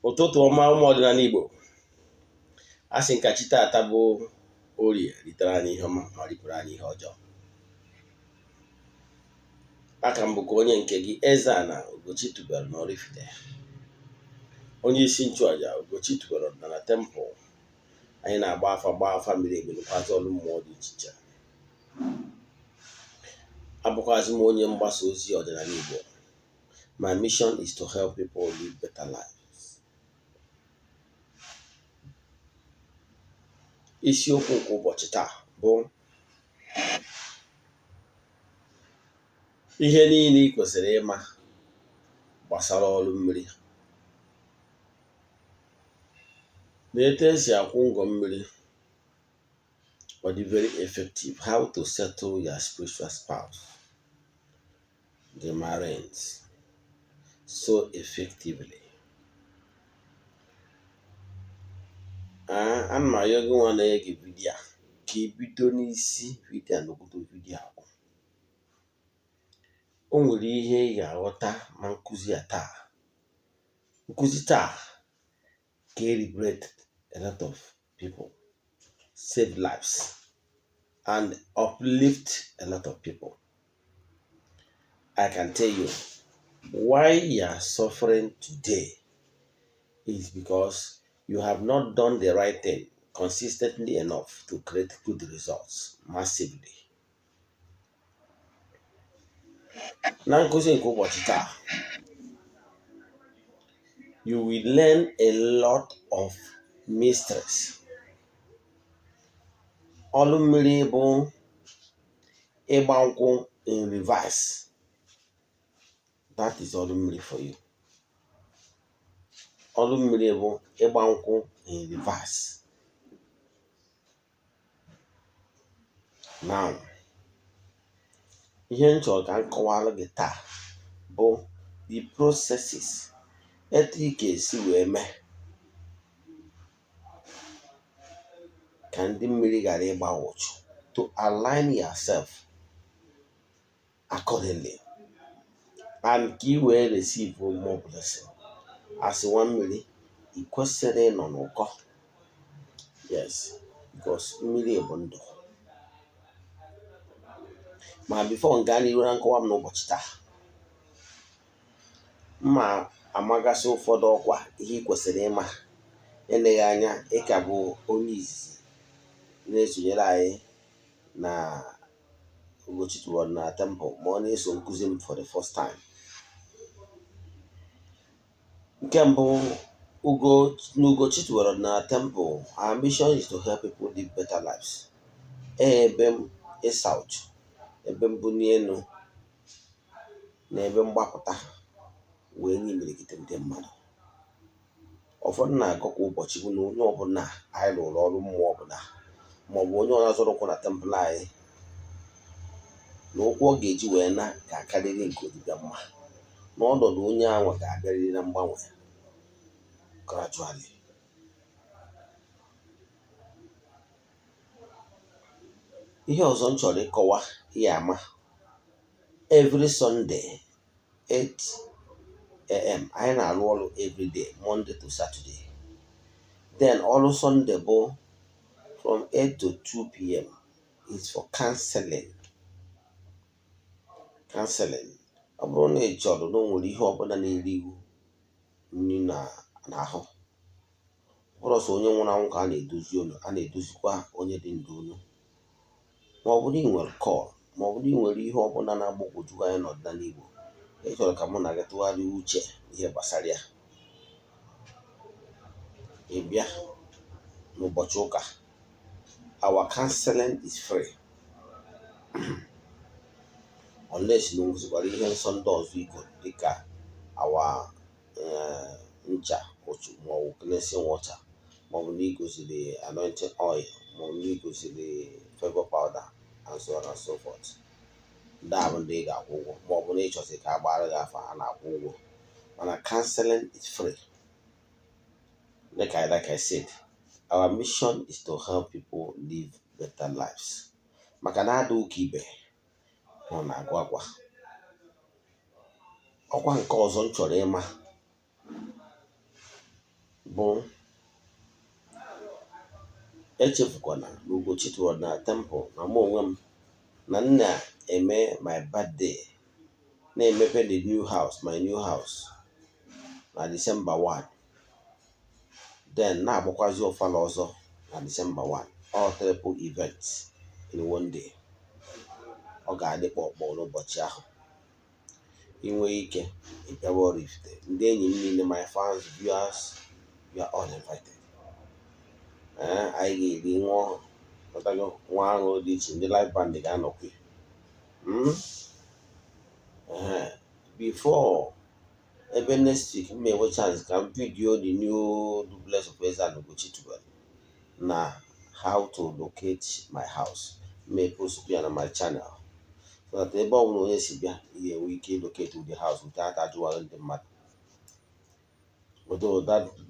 Ụtụtụ ọma, ụmụ ọdịnala Igbo. A sị nka chi taata bụ Orie ritere anyị ihe ọma ma ripụrụ anyị ihe ọjọọ. Aka m bụkwa onye nke gị, Eze-Ana Ugochi tubelu na Oraifite, onye isi nchụaja Ugochi tubelu ọdịnala temple. Anyị na-agba afa, gbaa afa miri emi, rụkwazị ọrụ mmụọ dị iche iche. Abụkwazị m onye mgbasa ozi ọdịnala Igbo. My mission is to help people live better lives. Isiokwu nke ụbọchị taa bụ ihe niile ị kwesịrị ịma gbasara ọrụ mmiri na etu esi akwụ ngọ mmiri ọ dị very effective, how to settle your spiritual spouse, the marines, so effectively. Ana m ayọ gị nwa na-ege vidiyo a ka i bido n'isi vidiyo a nọgodo vidiyo a. O nwere ihe ị ga-aghọta ma nkụzi a taa. Nkụzi taa ga-liberate a lot of people, save lives and uplift a lot of people. I can tell you why you are suffering today is because you have not done the right thing consistently enough to create good results massively. Na nkụzi nke ụbọchị taa, you will learn a lot of mysteries. Ọlụ mmiri bụ ịgba nkwụ in reverse. That is ọlụ mmiri for you. Ọlụ mmiri bụ ịgba nkwụ in reverse. Now, ihe m chọrọ ka m kọwara gị taa bụ the processes etu ị ga-esi wee mee ka ndị mmiri ghara ịgba ụchụ, to align yourself accordingly and ka ị wee receive more blessing. As nwa mmiri, ị kwesịrị ịnọ n'ụkọ. Yes, because mmiri bụ ndụ. Ma before m gaa n'iru na nkọwa m n'ụbọchị taa, mma amagasị ụfọdụ ọkwa ihe ị kwesịrị ịma. Eleghị anya ị ka bụ onye izizi na-esonyere anyị na Ugochi tubelu ọdịnala temple, ma ọ na-eso nkụzi m for the first time. Nke mbụ, Ugochi tubelu ọdịnala temple, our mission is to help people live better lives. Ebe m ịsa uchu, ebe mbuli elu na ebe mgbapụta wee nye imirikiti ndị mmadụ. Ụfọdụ na-agụ kwa ụbọchị bụ na onye ọbụla anyị rụrụ ọrụ mmụọ ọbụla, maọbụ onye ọbụla zọrọ ụkwụ na temple anyị, na ụkwụ ọ ga-eji wee na ga-akarịrị nke odibịa mma, na ọnọdụ onye ahụ ga-abịarịrị na mgbanwe gradually. Ihe ọzọ m chọrọ ịkọwa ya ama, every Sunday 8 a.m. anyị na-arụ ọrụ everyday, Monday to Saturday. Then ọrụ Sunday bụ from 8 to 2 p.m. is for counseling. Counseling, ọ bụrụ na ị chọrọ na o nwere ihe ọbụla na-eri iwu nri n'ahụ, ọ bụrụ sọ onye nwụrụ anwụ ka a na-edozi olu, a na-edozikwa onye dị ndụ olu, ma ọ bụ na ị nwere call, ma ọ bụ na ị nwere ihe ọbụla na-agbagwoju anya n'ọdịnala Igbo ị chọrọ ka mụ na gị tụgharịa uche ihe gbasara ya, ị bịa n'ụbọchị ụka. Our counseling is free unless na o nwezikwara ihe nsọ ndị ọzọ igo, dịka our ncha otu, maọbụ cleansing water, maọbụ na igoziri anointing oil, maọbụ na igoziri favor powder and so on and so forth. Ndị a bụ ndị ị ga-akwụ ụgwọ, maọbụ na ịchọzi ka a gbara gị afa, a na-akwụ ụgwọ. Mana counseling is free. Like I said, our mission is to help people live better lives. Maka na ada ụka ibe ọ na-agụ akwa ọkwa. Nke ọzọ m chọrọ ịma Bụ echefukwana na Ugochi Ọdịnala Temple, na mụ onwe m na m na-eme my birthday, na-emepe the new house, my new house, na December 1, then na-agbakwazi ọfala ọzọ na December 1. All triple events in one day. Ọ ga-adị kpọkpọ n'ụbọchị ahụ. Ị nwee ike ịbịawa Oraifite. Ndị enyi m niile, my fans, viewers, you are all invited. Ee, anyị ga-eri, ṅụọ, ghọtago, nwa aṅụ dị iche. Ndị live band ga-anọkwa. Ee, before ebe next week, m enwe chance ka m video the new duplex of Eze-Ana Ugochi Tubelu na how to locate my house. May post ya na my channel so that ebe ọ bụla onye si bịa, ị ga-enwe ike locate the house without ajụwara ndị mmadụ. Although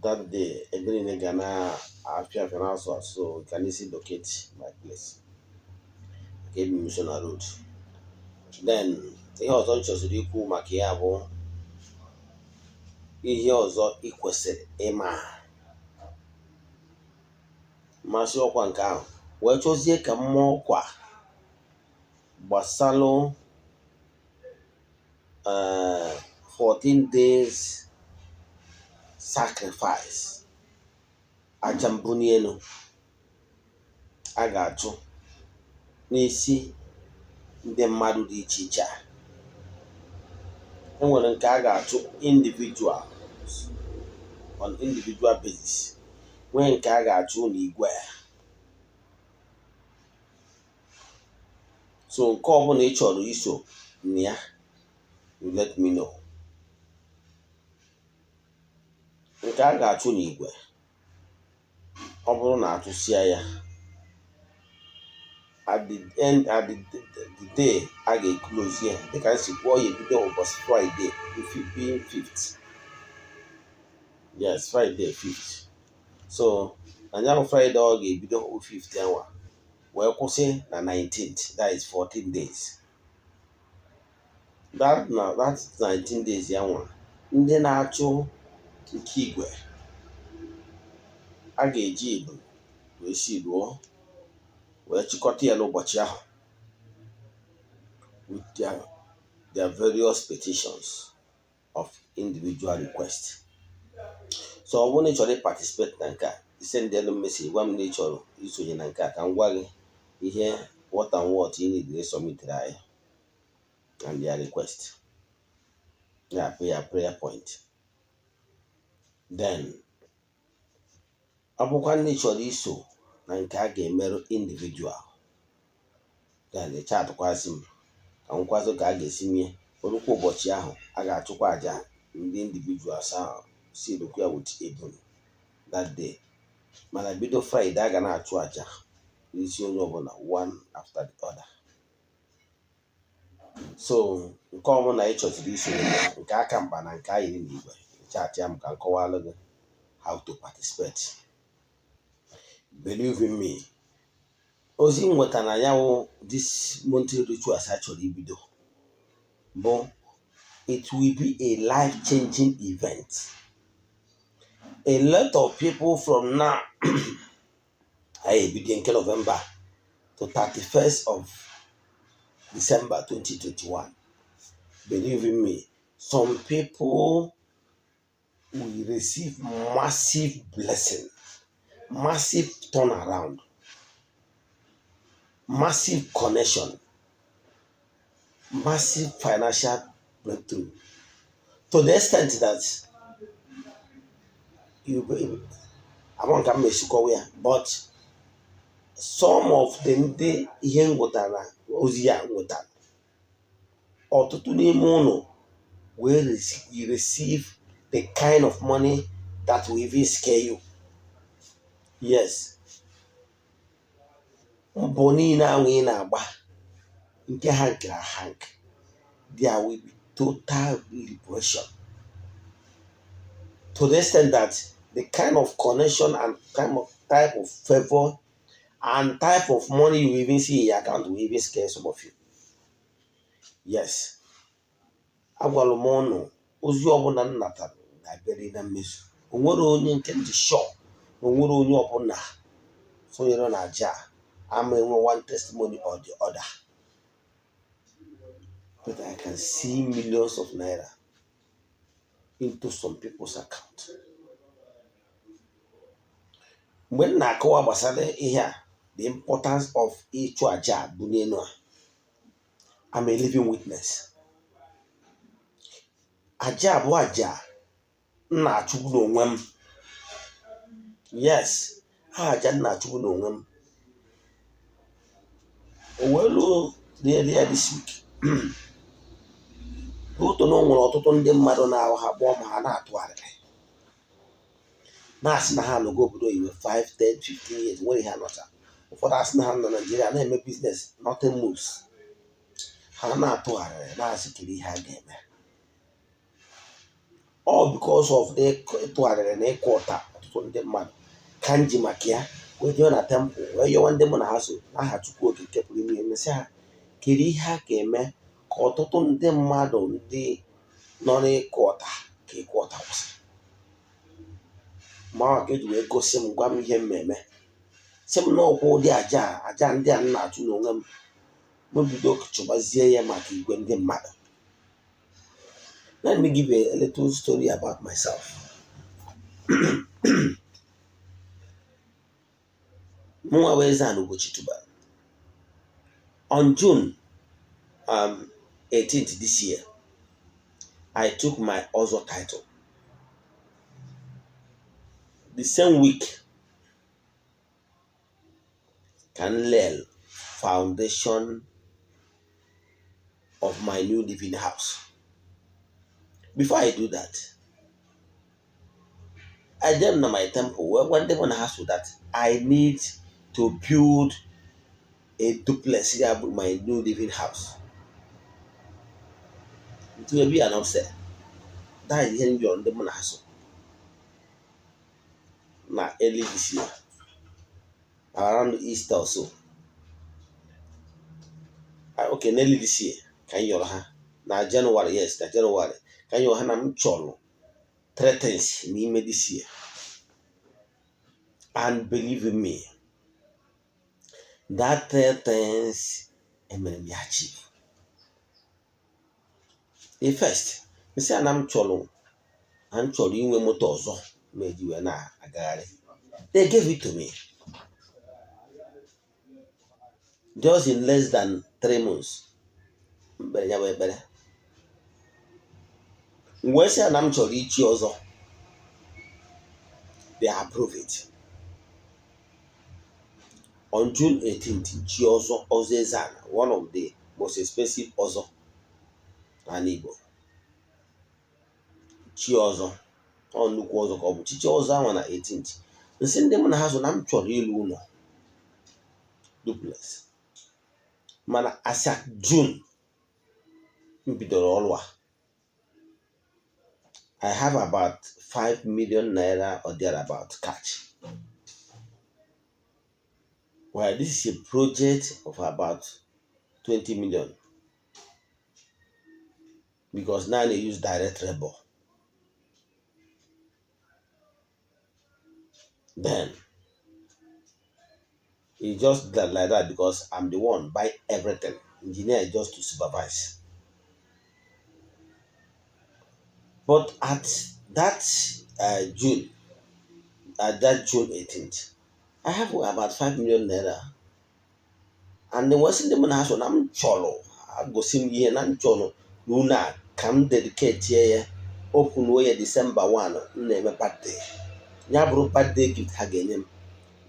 that day ebe niile ga na-afịa afịa na-asụ asụ, so you can easily locate my place ka ebi m nso na road. Then ihe ọzọ m chọziri ikwu maka ya bụ ihe ọzọ ị kwesịrị ịma mmasị ọkwa nke ahụ wee chọzie ka mmụọ ọkwa gbasalụ 14 days sacrifice, aja mbuni elu a ga-achụ n'isi ndị mmadụ dị iche iche a. Enwere nke a ga-achụ individuals, on individual basis, nwee nke a ga-achụ n'igwe. So nke ọbụla ị chọrọ iso na ya, you let me know. Nke a ga-achụ n'igwe, ọ bụrụ na achụsịa ya, at the end, at the day a ga-eclose ya, dịka m si kwuo, ya ebido ụbọchị Friday being 5th. Yes, Friday 5th. So na ya bụ Friday ọ ga-ebido 5th anwa wee kwụsị na 19th, that is 14 days. That na that 19 days ya nwa, ndị na-achụ nke igwe, a ga-eji ibu wee si ruo wee chịkọta ya n'ụbọchị ahụ with their various petitions of individual request. So ọ bụrụ na ị chọrọ ịparticipate na nke a, send elu message, gwa m na ị chọrọ isonye na nke a, ka m gwa gị ihe, what and what you need submit anyị and their request ya prayer point. Then ọ bụkwa ndị chọrọ iso na nke a ga-emerụ individual, then chatụkwazị m ka m kwazo ka a ga-esi mie orukwa ụbọchị ahụ a ga-achụkwa àjà ndị individuals ahụ, si rukwa ya with ebun that day. Mana bido Friday, a ga na-achụ àjà n'isi onye ọbụla, one after the other. So nke ọbụla ị chọziri isonye na nke aka mkpa na nke anyị n'igwe, chat ya m ka m kọwalụ gị how to participate. Believe in me, ozi m nwetara na ya wụ this monthly rituals a chọrọ ibido bụ, it will be a life changing event. A lot of people, from now anyị ebido nke November to 31st of December 2021, believe in me, some people will receive massive blessing, massive turnaround, massive connection, massive financial breakthrough, to the extent that you ama nka m esikọwa ya. But some of the ndị ihe m nwetara ozi ya nwetara, ọtụtụ n'ime ụnụ wee receive the kind of money that will even scare you. Yes, mbọ niile ahụ ị na-agba nke ha nkere hank, there will be total liberation, to the extent that the kind of connection and kind of type of favor and type of money you even see in your account will even scare some of you. Yes, agwara m ụnụ, ozi ọbụla m natara ga-abịarị na mmezu. O nwere onye nke m dị sure na o nwere onye ọbụla sonyere na aja a ama enwe one testimony or the other. But I can see millions of naira into some people's account. Mgbe m na-akọwa gbasara ihe a, the importance of ịchụ aja bụ n'elu a, I'm a living witness. Aja bụ aja m na-achụgbu n'onwe m. Yes, aja m na-achụgbu n'onwe m. O wee luo earlier this week, otu na o nwere ọtụtụ ndị mmadụ na-ahụ ha kpọọ ma ha na-atụgharịrị na-asị na ha nọgo obodo oyibo 5, 10, 15 years, nwere ihe anọcha. Ụfọdụ asị na ha nọ Naijiria na-eme business, nothing moves. Ha na-atụgharịrị na-asị kedu ihe a ga-eme. All because of the ịtụgharịrị na ịkụ ụta ọtụtụ ndị mmadụ ka m ji maka ya wee jee na temple wee yọwa ndị mụ na ha so n'aha Chukwu Okike pụrụ ime ihe, sị ha kedu ihe a ga-eme ka ọtụtụ ndị mmadụ ndị nọ n'ịkụ ọta ka ịkụ ọta kwụsị. Ma ka eji wee gosi m, gwa m ihe mmemme, sị m na ọkwa ụdị aja aja ndị a m na-achụ n'onwe m, m bido chụbazie ya maka igwe ndị mmadụ. Let me give you a little story about myself. Mụnwa bụ Eze-Ana Ugochi Tubelu. On June 18th this year, I took my Ozo title. The same week, ka m lay foundation of my new living house. Before I do that, I dem na my temple wee gwa ndị mụ na ha so that I need to build a duplex ga-abụ my new living house. It will be an upset. That is ihe m yọrọ ndị mụ na ha so na early this year, around Easter or so. Okay, early this year ka m yọrọ ha na January, yes, na January ka m yọrọ ha na m chọrọ three things n'ime this year. And believe in me, that three things emere m ya achieve. The first, nsị a na m chọrọ na m chọrọ inwe moto ọzọ ma eji wee na-agagharị. They gave it to me. Just in less than 3 months, m kpere ya bụ ekpere. M wee sị ya na m chọrọ ichi ọzọ. They approve it. On June 18th, chi ọzọ, ọzọ Eze-Ana, one of the most expensive ọzọ n'ala Igbo. Chi ọzọ, ọ nnukwu ọzọ ka ọ bụ chichi ọzọ ahụ na 18th. Nsị ndị mụ na ha so na m chọrọ ịlụ ụlọ duplex. Mana as at June m bidoro ọrụ a, I have about 5 million naira or thereabout cash. Well, this is a project of about 20 million because now they use direct labor. Then it's just that like that because I'm the one buy everything. Engineer is just to supervise. But at that June, at that June 18th, I have about 5 million naira. And the worst thing na so na m chọrọ agosi m ihe na m chọrọ na unu a ka m dedicate ya open ya December 1 m na-eme birthday. Ya bụrụ birthday gift ha ga-enye m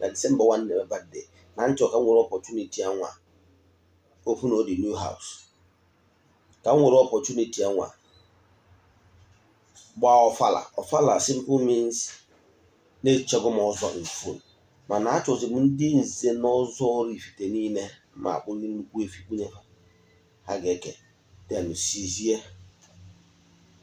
na December 1 na-eme birthday na m chọrọ ka m nwere opportunity anwa open the new house, ka m nwere opportunity anwa gbaa ọfala. Ọfala simple means na-echego m ọzọ in full, mana achọzi m ndị nze n'ọzọ Oraifite niile ma akpụli nnukwu efi bunye ha, ha ga-eke then sizie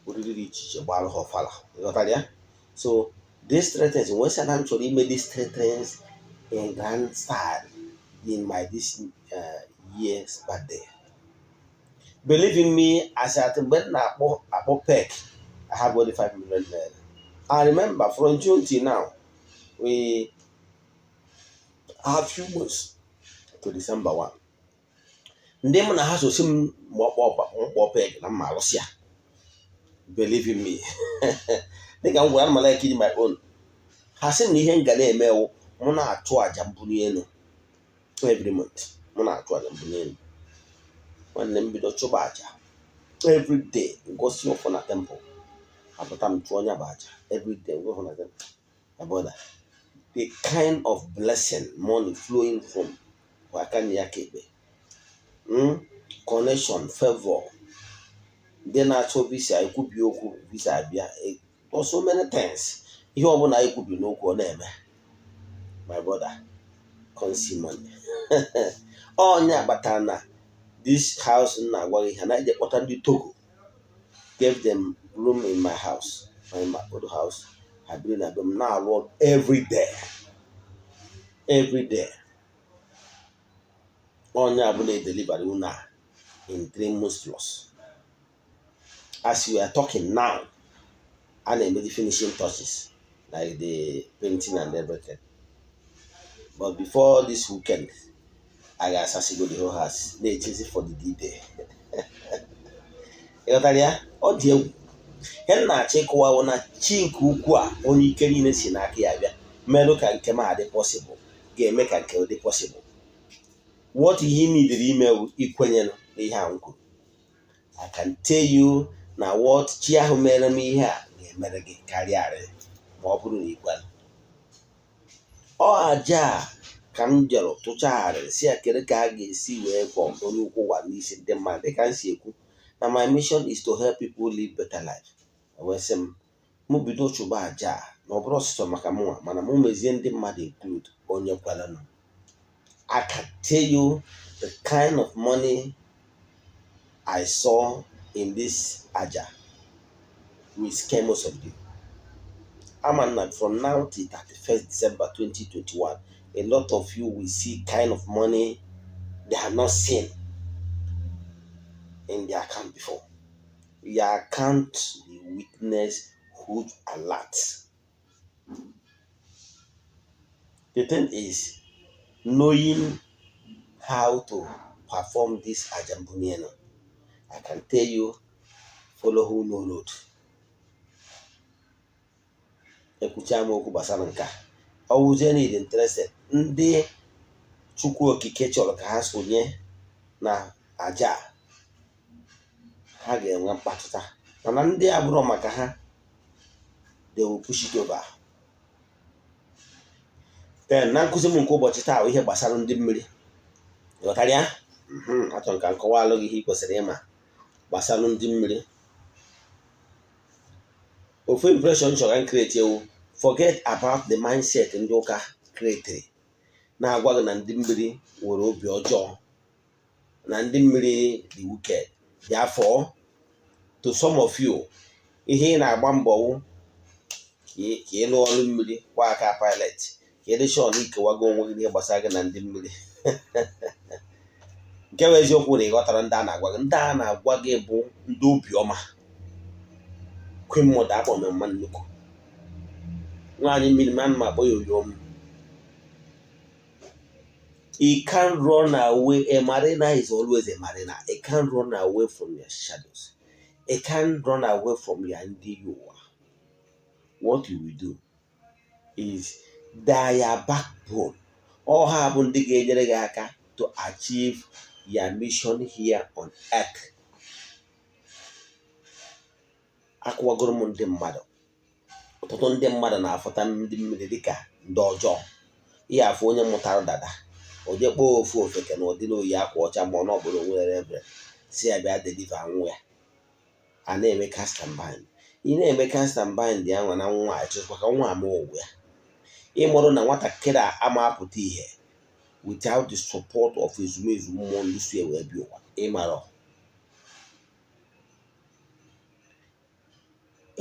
oriri dị iche iche gbara ha ọfala. Ịghọtara ya? So these three things, wee sị na m chọrọ ime these three things in grand style in my this year's birthday. Believe in me, as at mgbe m na-akpọ akpọ pek, I have only 5 million naira. I remember from June till now, we have few months to December 1. Ndị mụ na ha sosi m mkpọ peg na mma arụsị ya. Believe in me, dịka m gwara m, like my own, ha sị na ihe m ga na-eme wụ mụ na-achụ àjà mbuli elu every month. Mụ na-achụ àjà mbuli elu. Nwanne m, bido chụba àjà every day, ngosi ọfọ na temple, apụta m chụọ onye bụ àjà every day, ngosi ọfọ na temple. My brother, the kind of blessing, money flowing from aka na ya ka ekpe, connection, favor, ndị na-achọ visa ekwubi okwu, visa abịa, so many things. Ihe ọbụla anyị kwubi n'okwu, ọ na-eme. My brother, come see money. Onye kpatara na this house m na-agwa gị, ha na-eje kpọta ndị Togo, gave them room in my house, in my old house. Ha biri na be m na-arụ ọrụ every day, every day. Onye abụla edeliver unu a in 3 months plus. As we are talking now, a na-eme the finishing touches, like the painting and everything, but before this weekend, a ga-asasigo the whole house, na-echezi for the D-Day. Ịghọtara ya? Ọ dị egwu. Ihe m na-achọ ịkụwawo na chi nke ukwu a, onye ike niile si n'aka ya bịa, merụ ka nke m adị possible, ga-eme ka nke dị possible. What ihe nidiri ime bụ ikwenye n'ihe a m kwuru. I can tell you na what chi ahụ mere m ihe a ga-emere gị karịa arịrị, ma ọ bụrụ na ikwere. Ọ aja a ka m jere tụchagharịrị si ya, kedu ka a ga-esi wee kwọ onye ukwu ụwa n'isi ndị mmadụ? Dịka m si ekwu na my mission is to help people live better life, wee sị m mụ bido chụba aja a, na ọ bụrụ ọsịsọ maka mụnwa, mana mụ mezie ndị mmadụ include onye kwerenụ. I can tell you the kind of money I saw in this aja will scare most of you. Ama na from now till 31st December 2021, a lot of you will see kind of money they have not seen in their account before. Your account will witness huge alert. The thing is knowing how to perform this aja mbuni enu. I can tell you, follow who know road. Ekwucha m okwu gbasara nke a, ọ wụzie na ịdị interested, ndị Chukwu Okike chọrọ ka ha sonye na aja a, ha ga-enwe mkpatụta, mana ndị abụrụ maka ha, they will push it over. Then na nkụzi m nke ụbọchị taa bụ ihe gbasara ndị mmiri. Ghọtara ya? Achọrọ m ka m kọwalụ gị ihe ị kwesịrị ịma gbasara ndị mmiri. Ofu impression chọrọ ka create ewu, forget about the mindset ndị ụka create na-agwa gị na ndị mmiri nwere obi ọjọọ, na ndị mmiri dị wicked. Therefore, to some of you, ihe ị na-agba mbọ wụ ka ị lụọ ọrụ mmiri kwa aka pilot, ka ị dị sure na ikewago onwe gị n'ihe gbasara gị na ndị mmiri. Nke bụ eziokwu na ị ghọtara, ndị a na-agwa gị, ndị a na-agwa gị bụ ndị obiọma. Queen Mother akpọ m mma nnukwu nwaanyị mmiri ma m akpọ ya oyom. You can't run away. A mariner is always a mariner. You can't run away from your shadows. You can't run away from your ndị ụwa. What you will do is they are your backbone. Ọ ha bụ ndị ga-enyere gị aka to achieve your mission here on earth. Akụwagoro m ndị mmadụ, ọtụtụ ndị mmadụ na-afụta ndị mmiri dịka ndị ọjọọ. Ihe afụ onye mụtara dada, o jee kpọọ ofu ofeke na ụdị oyi akwa ọcha, ma ọ na ọbụla onwe reverend, si ya bịa deliver nwa ya. A na-eme cast and bind. Ị na-eme cast and bind ya nwa na nwa a, chọkwa ka nwa ama ụgwọ ya. Ịmụrụ na nwatakịrị a ama apụta ihe without the support of ezumezu mmụọ ndị si wee bịa ụwa. Ịmara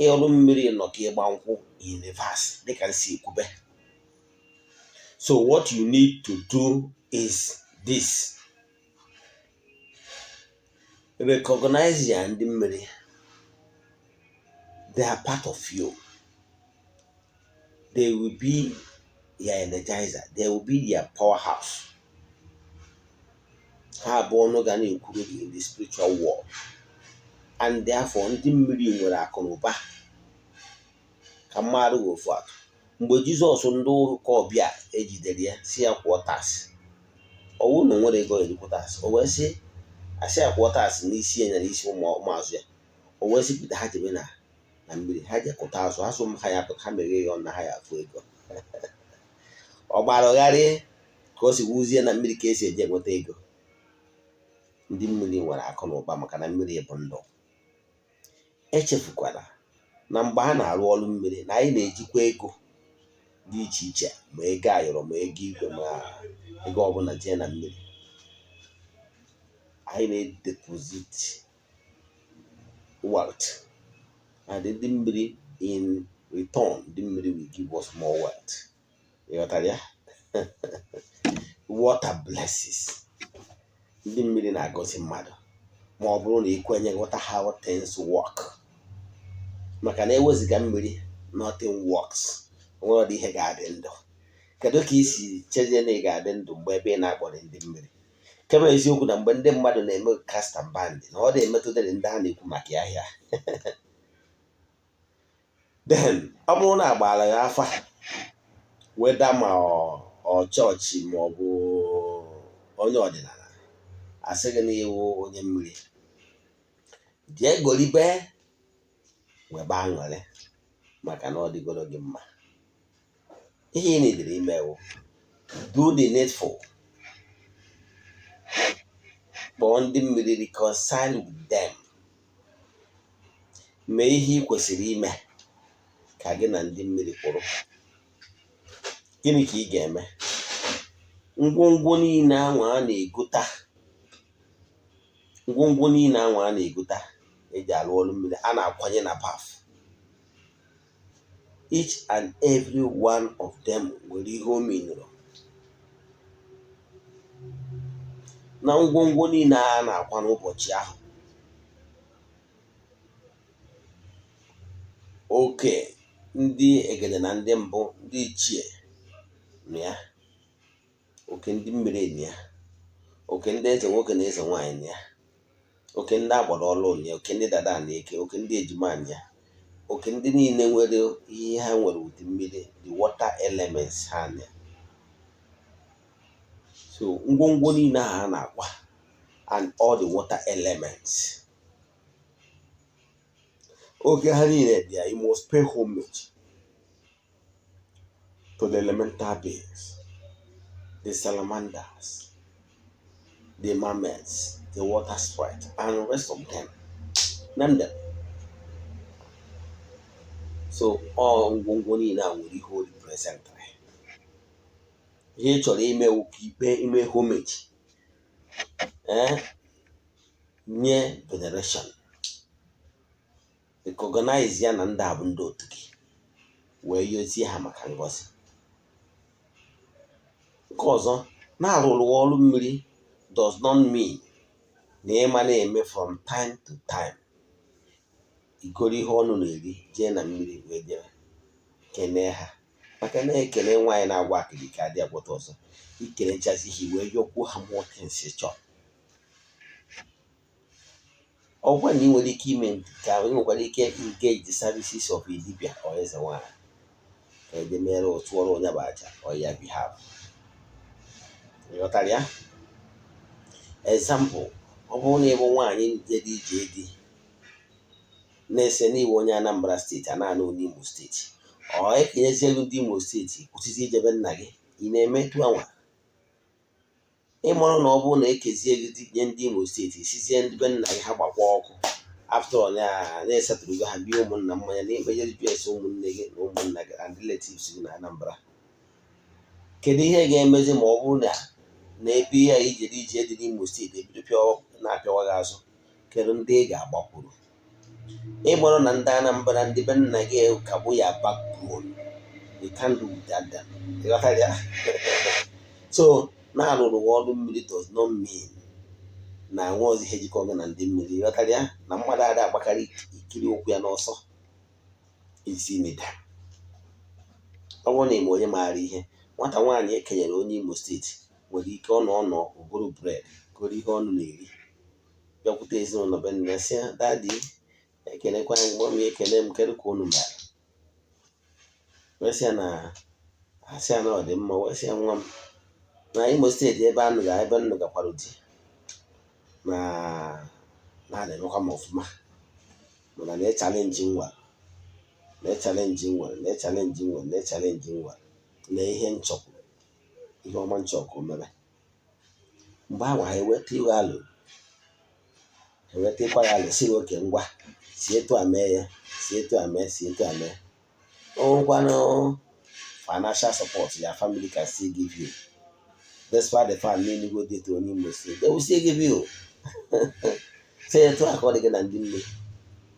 ịrụ mmiri nọ ka ịgba nkwụ in reverse, dịka nsi ekwube. So what you need to do is this: recognize ya ndị mmiri, they are part of you. They will be your energizer, they will be your powerhouse. Ha abụọ ọnụ ga na-ekwuru gị in the spiritual world. And therefore, ndị mmiri nwere akụ na ụba. Ka mmadụ wee ofu atụ, mgbe Jizọs, ndị ụka ọbịa ejidere ya, si ya kwụọ tax, ọ bụrụ na o nwere ego ejikwu tax, o wee sị, asị ya kwụọ tax n'isi ya na n'isi ụmụazụ ya, o wee sị Pita ha jebe na mmiri, ha je kụta azụ. Ha sụ ha ya ha meghee ya ọnụ na ha ya afụ ego. Ọ gbara ụgharị ka o si wuzie na mmiri ka esi eji enweta ego. Ndị mmiri nwere akụ na ụba, maka na mmiri bụ ndụ. Echefukwala na mgbe a na-arụ ọrụ mmiri, na anyị na-ejikwa ego dị iche iche, ma ego ayọrọ, ma ego igwe, ma ego ọbụla, jee na mmiri. Anyị na-edeposit wealth, and ndị mmiri, in return, ndị mmiri will give us more wealth. Ịghọtara ya? Water blesses. Ndị mmiri na-agọzi mmadụ ma ọ bụrụ na ị kwenye, ghọta how things work, maka na eweziga mmiri, nothing works. Onwere ọdị ihe ga-adị ndụ. Kedu ka isi chezie na ị ga-adị ndụ mgbe ebe ị na-akpọrọ ndị mmiri? Kema eziokwu na mgbe ndị mmadụ na-eme cast and bind, na ọ na-emetụtara ndị a na-ekwu maka ya ahịa. Then ọ bụrụ na agbara ya afa, weda ma ọ chọọchị ma ọ bụ onye ọdịnala, asị gị na iwu onye mmiri, jee golibe, nwebe aṅụrị, maka na ọ dịgoro gị mma. Ihe ị nidiri ime wụ do the needful, kpọọ ndị mmiri, reconcile with them, mee ihe ị kwesịrị ime ka gị na ndị mmiri kwụrụ. Gịnị ka ị ga-eme? Ngwongwo niile anwa a na-egota, ngwongwo niile anwa a na-egota eji arụ ọrụ mmiri, a na-akwanye na bath, each and every one of them nwere ihe o minụrụ. Na ngwongwo niile a na-akwa n'ụbọchị ahụ, oke ndị egede na ndị mbụ, ndị ichie na ya, oke ndị mmiri na ya, oke ndị eze nwoke na eze nwaanyị na ya, oke ndị agbara ọlụ na ya, oke ndị dada na eke, oke ndị ejima na ya, oke ndị niile nwere ihe ha nwere with mmiri, the water elements, ha na ya. So ngwongwo niile ahụ a na-akwa and all the water elements, oke ha niile dị ya. You must pay homage to the elemental beings, the salamanders, the mermaids, the water sprite and the rest of them, name them. So ọ ngwongwo niile a nwere ihe o representịrị. Ihe ị chọrọ ime wụ ka ikpe ime homage, nye veneration, recognize ya na ndị a bụ ndị otu gị, wee yozie ha maka ngọzi. Nke ọzọ, na-arụrụ ọrụ mmiri does not mean na ịma na-eme from time to time igoro ihe ọnụ na-eri, jee na mmiri wee jee kenee ha, maka na ekele nwaanyị na-agwa akịrị ka adị agwọta ọzọ. Ikelechazi ihe, wee yọkwuo ha more things ị chọrọ. Ọ bụkwa na ị nwere ike ime ka ị nwekwara ike engage the services of a dibia or eze nwaanyị ka eje mere otu ọrụ onye bụ aja on your behalf. Ịghọtara ya? Example, ọ bụrụ na ị bụ nwaanyị jere ije di, na-ese n'iwe onye Anambra Steeti, a na-anụ onye Imo Steeti, ọ ekenyezielu ndị Imo Steeti, kwụsịzi ijebe nna gị, ị na-eme etu anwa. Ịmarụ na ọ bụrụ na ekezie gị di nye ndị Imo Steeti, sizie ndị be nna gị ha gbakwa ọkụ, after all na na-esetụrụgo ha bie ụmụnna mmanya na ikpejere ese ụmụnne gị na ụmụnna gị and relatives gị na Anambra. Kedu ihe ga-emezi ma ọ bụrụ na ebe ihe a ijere ije dị n'Imo Steeti ebido na-apịawa gị azụ? Kedu ndị ị ga-agbakwuru? Ịmarụ na ndị Anambra, ndị be nna gị, ka bụ ya backbone. You can't do without them. Ịghọtara ya? So na-arụrụ ọrụ mmiri does not mean na nwe ọzọ ihe jikọ gị na ndị mmiri. Ịghọtara ya? Na mmadụ adị agbakarị ikiri okwu ya n'ọsọ isi mida. Ọ bụrụ na ị ma onye maara ihe, nwata nwaanyị ekenyere onye Imo Steeti nwere ike ọ nọ ọnọ ogoro bread, goro ihe ọnụ na-eri, bịakwute ezinụlọ be nne ya, sị ya, "Daddy, ekelekwa m. Mummy, ekele m. Kedu ka unu mere?" Wee sị ya na asị ya na ọ dị mma. Wee sị ya, "Nwa m, na Imo Steeti ebe a nụga, ebe m nụgakwara di na na-emekwa m ọfụma, mana na challenge m nwere, na challenge m nwere, na challenge m nwere, na challenge m nwere, na ihe m chọkwuru, ihe ọma nchọ ka o mebe." Mgbe ahụ ha eweta iwe alụ, eweta ịkwa ya alụ, si oke ngwa, si etu a mee ya, si etu a mee, si etu a mee. O nwekwanụ financial support your family can still give you, despite the fact na enugwu dị to onye Imo Steeti, they will still give you. Si etu a ka ọ dị gị na ndị mmiri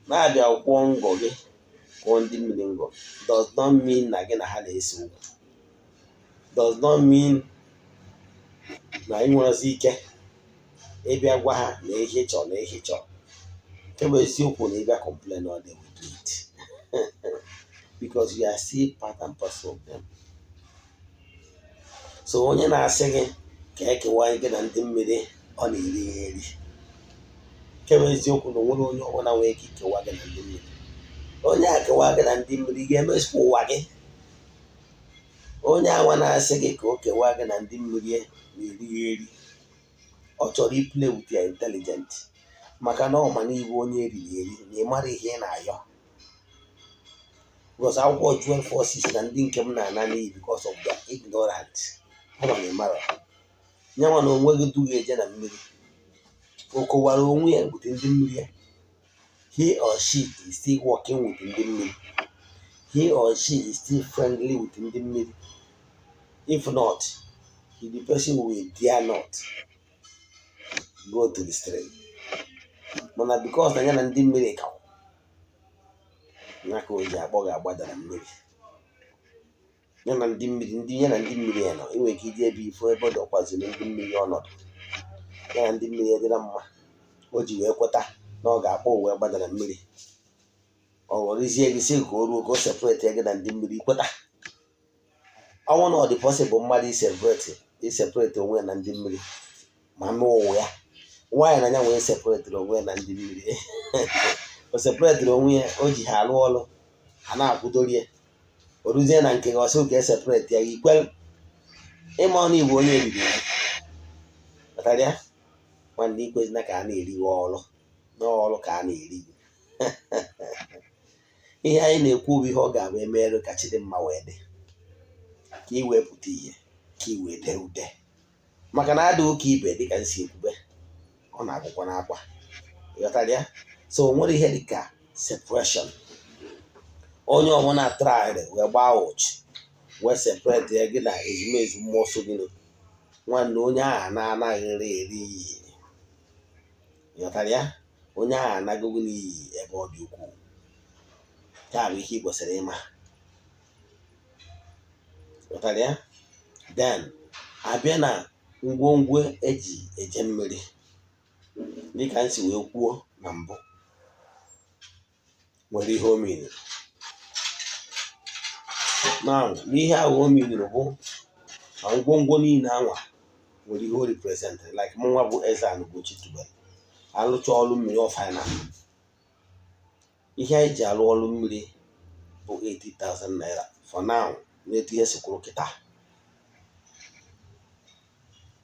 na-abịa kwụọ ngọ gị, kwụọ ndị mmiri ngọ, does not mean na gị na ha na-ese okwu, does not mean na ị nwerezi ike ịbịa gwa ha na ihe ị chọrọ, na ihe ị chọrọ. Nke bụ eziokwu na ịbịa complain, ọ they will do it because you are still part and parcel of them. So onye na-asị gị ka ekewa gị na ndị mmiri, ọ na-eri ya eri. Nke bụ eziokwu na onwere onye ọbụla nwere ike ikewa gị na ndị mmiri. Onye a kewa gị na ndị mmiri ga-emezikwa ụwa gị. Onye anwa na-asị gị ka o kewaa gị na ndị mmiri na-eri ya eri. Ọ chọrọ iplay with your intelligent, maka na ọ ma na ibu onye eriri eri na ị mara ihe ị na-ayọ, because akwụkwọ Joel 4:6 na ndị nke m na-ana n'iyi because of their ignorant. Ọ ma na ị mara nyanwa na onwe gị duga eje na mmiri. O kowara onwe ya with ndị mmiri ya. He or she is still working with ndị mmiri. He or she is still friendly with ndị mmiri. If not, the person will dare not go to the stream. Mana because na ya na ndị mmiri ka ya ka o ji akpọ gị agbada na mmiri, ya na ndị mmiri, ndị ya na ndị mmiri ya nọ, enwere ike iji ebe ifo ebe ọ dọkwaziri ndị mmiri ọnọdụ ya na ndị mmiri dị na mma, o ji wee kweta na ọ ga-akpọ uwe gbada na mmiri. Ọ ghọrịzie gị si ka o ruo ka o separate gị na ndị mmiri, kweta ọnwụ na ọ dị possible mmadụ iseparate onwe ya na ndị mmiri ma mee ụwa ya. Nwaanyị na ya wee separate onwe ya na ndị mmiri, o separate onwe ya, o ji ha arụ ọrụ, ha na-akwụdori ya. O ruzie na nke gị, ọsị ka eseparate ya, ikwere ịma ọnụ igbo onye eriri ya kpatara ya. Nwanne, ikwezina ka a na-erighị ọrụ n'ọrụ ka a na-eri. Ihe anyị na-ekwu bụ ihe ọ ga-abụ emerụ ka Chidimma wee dị, ka ị wee pụta ihe, ka ị wee dee ude, maka na adị ụka ibe dịka nsi ekwube, ọ na-agụkwa n'akwa. Ịghọtara ya? So o nwere ihe dịka separation. Onye ọbụla traịrị wee gbaa ụchụ wee separate ya gị na ezumezu mmụọ so gị, nwanne, onye ahụ na-anaghịrị eri iyi. Ịghọtara ya? Onye ahụ anagogo n'iyi ebe ọ dị ukwuu. Ya bụ ihe ị kwesịrị ịma. Ghọtara ya? Then abịa na ngwongwo eji eje mmiri, dịka m si wee kwuo na mbụ, nwere ihe o meaniri. Now, n'ihe ahụ o meaniri bụ na ngwongwo niile anwa nwere ihe o represent. Like mụnwa bụ Eze-Ana Ugochi tubelu, alụcha ọrụ mmiri ọ final, ihe anyị ji alụ ọrụ mmiri bụ 80,000 naira for now. N'etu ihe si kwuru kịta,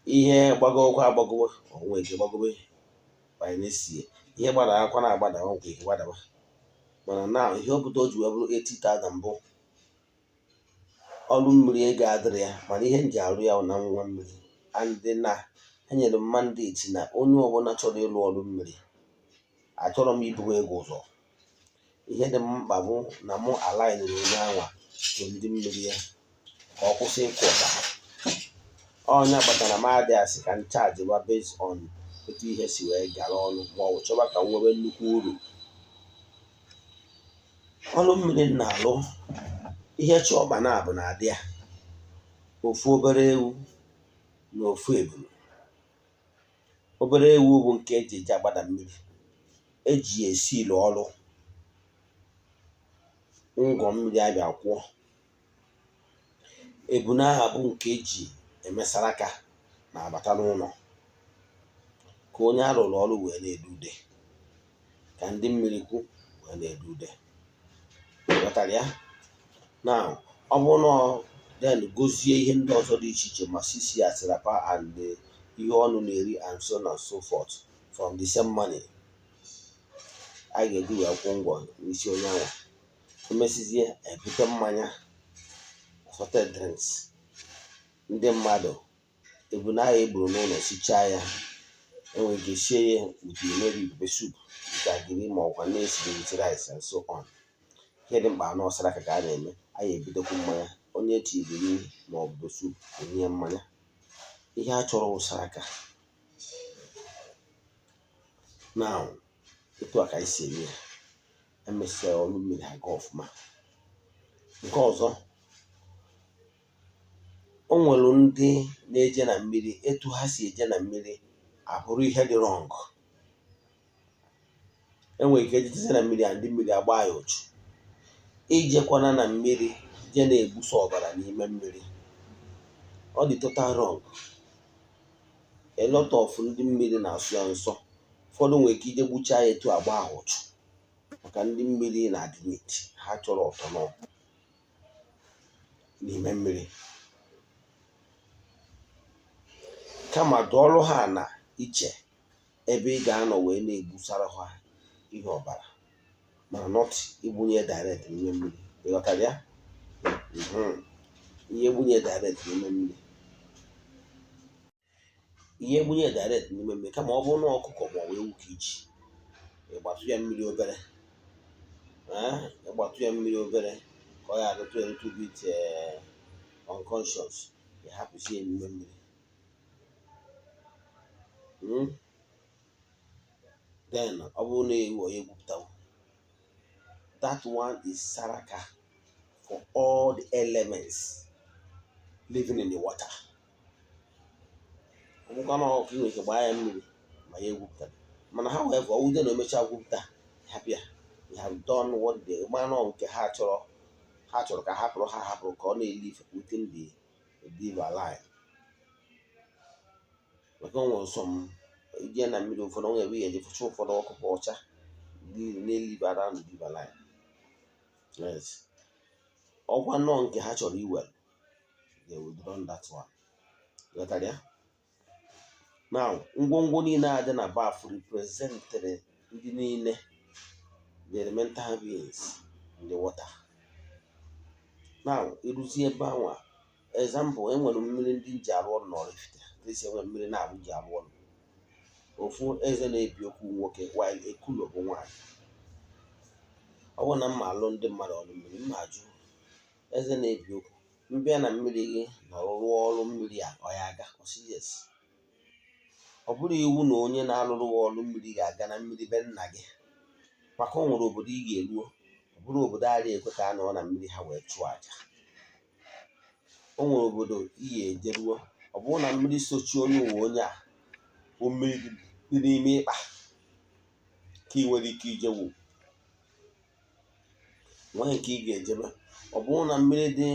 ihe gbagokwa agbagowe, onwe ike gbagowe by next year. Ihe gbadara akwa na-agbada, nwekwa ike gbadawa. Mana now, ihe obodo o ji wee bụrụ 80,000 bụ ọrụ mmiri, ego adịrị ya. Mana ihe m ji arụ ya na nwa mmiri and na enyere m mandate na onye ọbụla chọrọ ịlụ ọrụ mmiri, achọrọ m ibuwe ego ụzọ. Ihe dị m mkpa bụ na mụ alignụrụ onye anwa to ndị mmiri ya ka ọ kwụsị ịkwụ ụda. Ọnya kpatara m adị asị ka m charge ba based on etu ihe si wee gara ọnụ, ma ọ bụ chọba ka m nwebe nnukwu uru. Ọrụ mmiri m na-alụ, ihe chi ọkpa na-abụ na-adị ya ofu obere ewu na ofu ebulu. Obere ewu bụ nke eji eje agbada mmiri, eji esi ilu ọrụ ngọ mmiri abịa kwụọ. Ebune ahụ bụ nke eji emesara aka na-abata n'ụlọ ka onye arụrụ ọrụ wee na-ede ude, ka ndị mmiri kwu wee na-ede ude. Ghọtara ya? Now, ọ bụrụ na then gozie ihe ndị ọzọ dị iche iche, ma sisi asirapa and ihe ọnụ na-eri and so on and so forth, from the same money a ga-eji wee kwụ ụgwọ n'isi onye ahụ. Emesizie, ebute mmanya, assorted drinks, ndị mmadụ. Ebune ahụ egburu n'ụlọ, sichaa ya, enwere ike sie ya with maybe pepper soup nke agiri, ma ọkwa na-esiri with rice and so on. Ihe dị mkpa na ọsara aka ka a na-eme. A ya ebutekwu mmanya, onye tiri nri ma ọ bụ soup, enye mmanya. Ihe a chọrọ wụsara aka. Now, etu a ka anyị si eme ya. Emesịa, ọrụ mmiri aga ọfụma. Nke ọzọ, o nwere ndị na-eje na mmiri. Etu ha si eje na mmiri abụrụ ihe dị wrong. Enwere ike ejejeze na mmiri a, ndị mmiri agba ya ụchụ. Ijekwana na mmiri je na-egbusa ọbara n'ime mmiri, ọ dị total wrong. A lot of ndị mmiri na-asụ ya nsọ. Ụfọdụ nwere ike ije gbuchaa ya etu agba ha ụchụ, maka ndị mmiri na-adị neat. Ha chọrọ ọtọnọ n'ime mmiri, kama dụọrụ ha na iche ebe ị ga-anọ wee na-egbusara ha ihe ọbara, mana not igbunye direct n'ime mmiri. Ịghọtara ya? Ihe gbunye direct n'ime mmiri, ihe gbunye direct n'ime mmiri, kama ọ bụrụ na ọkụkọ ma ọ bụ ewu ka iji, ịgbatụ ya mmiri obere, ịgbatụ ya mmiri obere ka ọ ya adịtụ a little bit unconscious, ịhapụzi ya n'ime mmiri. Then ọ bụrụ na ewu onye egwupụtawo, that one is saraka for all the elements living in the water. Ọ bụkwa na ọkụ, ị nwere ike gbaa ya mmiri ma ya egwupụtara, mana ha wee ọ wụzie na emechaa gwupụta, hapụ ya. You have done what the manụ nke ha chọrọ. Ha chọrọ ka hapụrụ ha, hapụrụ ka ọ na-elive within the river line, maka o nwere some ije na mmiri ụfọdụ, o nwere ebe ị ga-eje fụcha ụfọdụ ọkụkọ ọcha na-elive around the river line. Yes, ọkwa nnọọ nke ha chọrọ iwere, they will run that one. Ghọtara ya? Now, ngwongwo niile a dị na bath represented ndị niile, the elemental beings in the water. Now, ịrụzie ebe anwa, example, enwere mmiri ndị ji arụ ọrụ n'Oraifite. Esi enwere mmiri na-abụ ji arụ ọrụ. Ofu eze na-ebi okwu nwoke, while ekulo bụ nwaanyị. Ọ bụrụ na mma alụ ndị mmadụ ọrụ mmiri, mma ajụ eze na-ebi okwu, mbịa na mmiri gị nọrọ rụọ ọrụ mmiri a, ọ ya aga? Ọ sị yes. Ọ bụrụ iwu na onye na-alụrụ gị ọrụ mmiri ga-aga na mmiri be nna gị, maka o nwere obodo ị ga-eruo, ọ bụrụ obodo adịghị ekwe ka a nọrọ na mmiri ha wee chụọ àjà. O nwere obodo ị ga-ejeruo, ọ bụrụ na mmiri sochi onye ụwa, onye a bụ mmiri dị n'ime ịkpa ka ị nwere ike ijewu nwee nke ị ga-ejebe. Ọ bụrụ na mmiri dị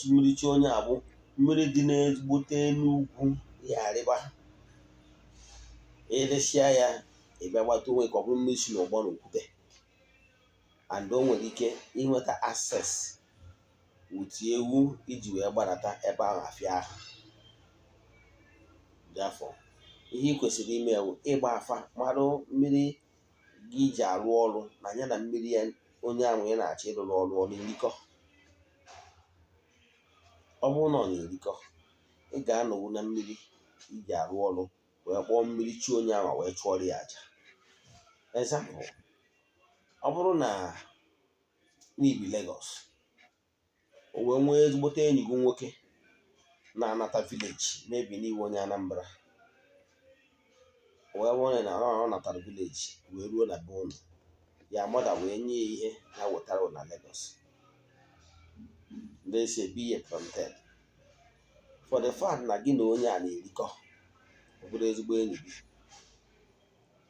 mmiri chi onye a bụ mmiri dị n'ezigbote n'ugwu, ya arịba ịrịsịa ya, ị bịa gbata onwe ka ọ bụrụ mmiri si n'ụgbọ n'okwute, and o nwere ike inweta access with ewu iji wee gbadata ebe ahụ afịa ahụ. Therefore, ihe ị kwesịrị ime bụ ịgba afa, marụ mmiri gị ji arụ ọrụ na ya na mmiri ya onye ahụ ị na-achọ ịrụrụ ọrụ ọ na-erikọ. Ọ bụrụ na ọ na-erikọ, ị ga-anọwu na mmiri iji arụ ọrụ wee kpọọ mmiri chi onye ahụ wee chụọrọ ya aja. Example, ọ bụrụ na n'ibi Lagos, o wee nwee ezigbote enyi gị nwoke na-anata village, maybe n'iwe onye Anambra, wee bụrụ na ọ natara village wee ruo na be ụnụ ya, mother wee nye ya ihe ya wetara na Lagos, let's say be a plantain, for the fact na gị na onye a na-erikọ, ọ bụrụ ezigbo enyi gị,